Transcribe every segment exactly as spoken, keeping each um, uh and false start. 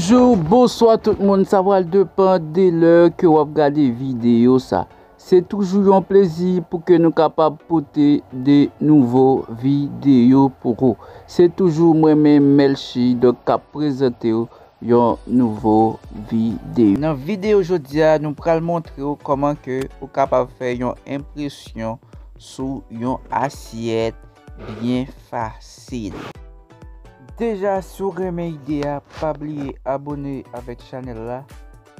Bonjou, bonswa tout moun, sa pral depann de lè ke w ap gade videyo sa. Se toujou yon plezi pou ke nou kapab pote de nouvo videyo pou ou. Se toujou mwen menm, Melchi, donk, k ap prezante w yon nouvo videyo. Nan videyo jodi a, nou pral montre w kòman ke ou kapab fè yon enpresyon sou yon asyèt byen fasil. Deja, si w renmen ide a, pa bliye abòne avèk chanèl la,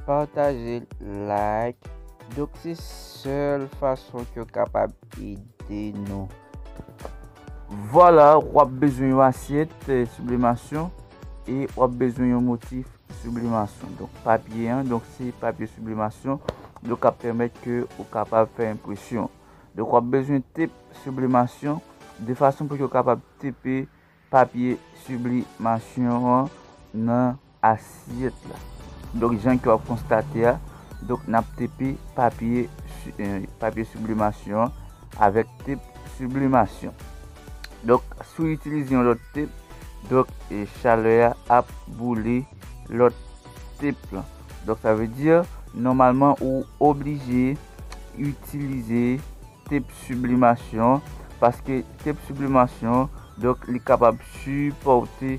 pataje l, like. Donk, se sèl fason ke w kapab ede nou. Vwala, w ap bezwen yon asyèt, eh, siblimasyon e w ap bezwen yon motif siblimasyon. Donk, papye an, donk, se papye siblimasyon, donk, k ap pèmèt ke ou kapab fè enpresyon. Donk, w ap bezwen tep siblimasyon, de fason pou ke w kapab tepe papye siblimasyon an nan asyèt la. Donk, jan ke w ap konstate a, donk, n ap tepe papye si-, eh, papye siblimasyon an avèk tep siblimasyon. Donk, si w itilize yon lòt tep, donk, e chalè a ap boule lòt tep lan. Donk, sa vle di, nòmalman, ou oblije itilize tep siblimasyon, paske tep siblimasyon, donk, li kapab sipòte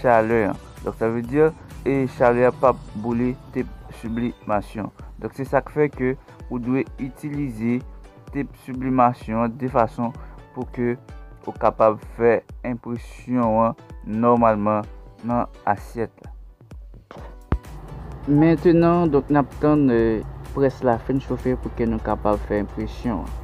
chalè an. Donk, sa vle di, e chalè a p ap boule tep siblimasyon. Donk, se sa k fè ke ou dwe itilize tep siblimasyon an de fason pou ke ou kapab fè enpresyon an nòmalman nan asyèt la. Mentenan, donk, n ap tann, eh, près la fin chofe pou ke nou kapab fè enpresyon an.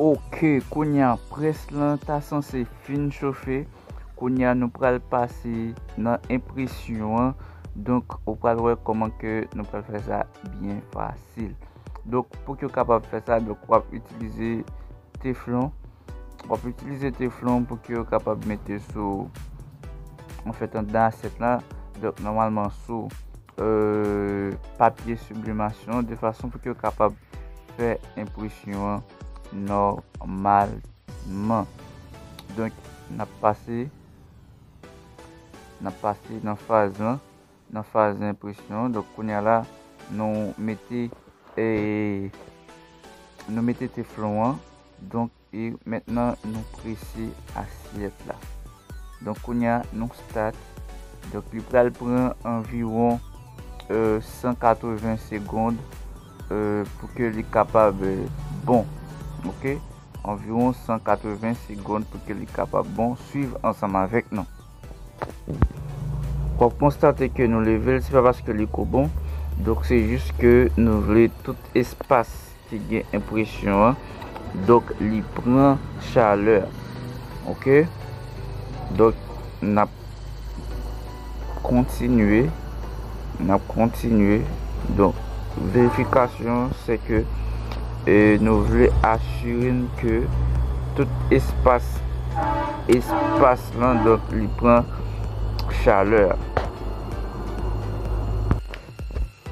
Oke, kounye a, près lan ta sanse fin chofe. Kounye a, nou pral pase nan enpresyon an. Donk, ou pral wè kòman ke nou pral fè sa byen fasil. Donk, pou ke w kapab fè sa, donk, w ap itilize teflon. W ap itilize teflon pou ke w kapab mete sou, anfèt, anndan asyèt la. Donk, nòmalman, sou, euh, papye siblimasyon, de fason pou ke w kapab fè enpresyon an nòmalman. Donk, n ap pase, n ap pase nan faz lan, nan faz enpresyon. Donk, kounye a la, nou mete, e, nou mete teflon an. Donk, e mentnan, nou prese asyèt la. Donk, kounye a, nou start. Donk, li pral pran anviwon, euh, san katreven segonn, euh, pou ke li kapab, euh, bon. Oke? Anviwon san katreven segonn pou ke li kapab bon. Swiv ansanm avèk nou. W ap konstate ke nou leve l, se pa paske li ko bon. Donk, se jis ke nou vle tout espas ki gen enpresyon an. Donk, li pran chalè. Oke? Donk, n ap kontinye. N ap kontinye. Donk, verifikasyon, se ke, e, nou vle asire n ke tout espas, espas lan, donk, li pran chalè.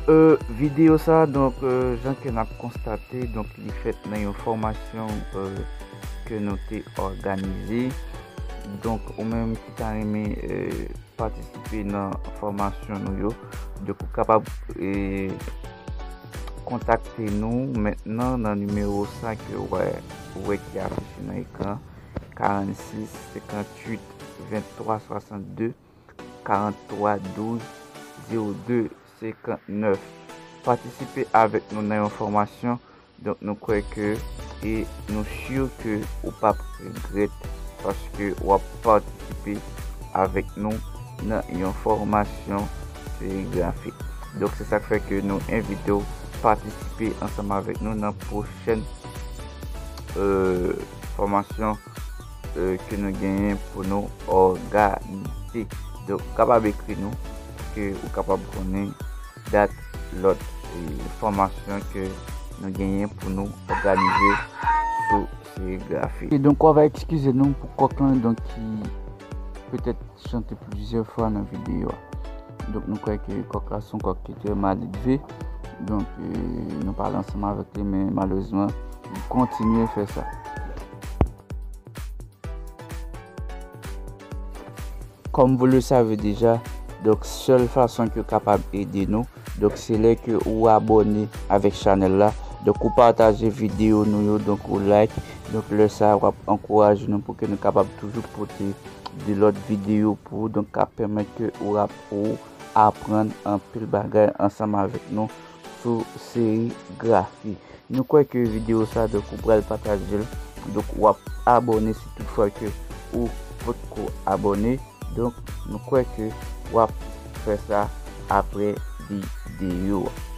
Euh, videyo sa, donk, euh, jan ke n ap konstate, donk, li fèt nan yon fòmasyon, euh, ke nou te òganize. Donk, ou menm ki ta renmen, euh, patisipe nan fòmasyon nou yo, donk, ou kapab, euh, kontakte nou mentnan nan nimewo sa ke w wè, w wè ki afiche nan ekran, karannsis, senkantuit, venntwa, swasannde, karantwa, douz, zewo de, senkantnèf. Patisipe avèk nou nan yon fòmasyon. Donk, nou kwè ke e nou si ke ou p ap regrèt paske w ap patisipe avèk nou nan yon fòmasyon serigrafi. Donk, se sa k fè ke nou envite w patisipe ansanm avèk nou nan pwochèn, euh, fòmasyon, euh, ke nou genyen pou nou òganize. Donk, ou kapab ekri nou pou ke ou kapab konnen dat lòt, eh, fòmasyon ke nou genyen pou nou òganize sou serigrafi. E donk, w ava eskize nou pou kòk lan, donk, ki petèt chante plizyè fwa nan videyo a. Donk, nou kwè ke kòk la se yon kòk ki trè maledve. Donk, eh, nou pale ansanm avèk li, men malerezman, li kontinye fè sa. Comme vous le savez déjà, donk, sèl fason ke w kapab ede nou, donk, se lè ke ou abòne avèk chanèl la. Donk, ou pataje videyo nou yo, donk, ou like. Donk, lè sa a, w ap ankouraje nou pou ke nou kapab toujou pote de lòt videyo pou ou. Donk, k ap pèmèt ke ou ap, ou aprann anpil bagay ansanm avèk nou sou serigrafi. Nou kwè ke videyo sa, donk, ou pral pataje l. Donk, w ap abòne si toutfwa ke ou potko abòne. Donk, nou kwè ke w ap fè sa apre videyo a.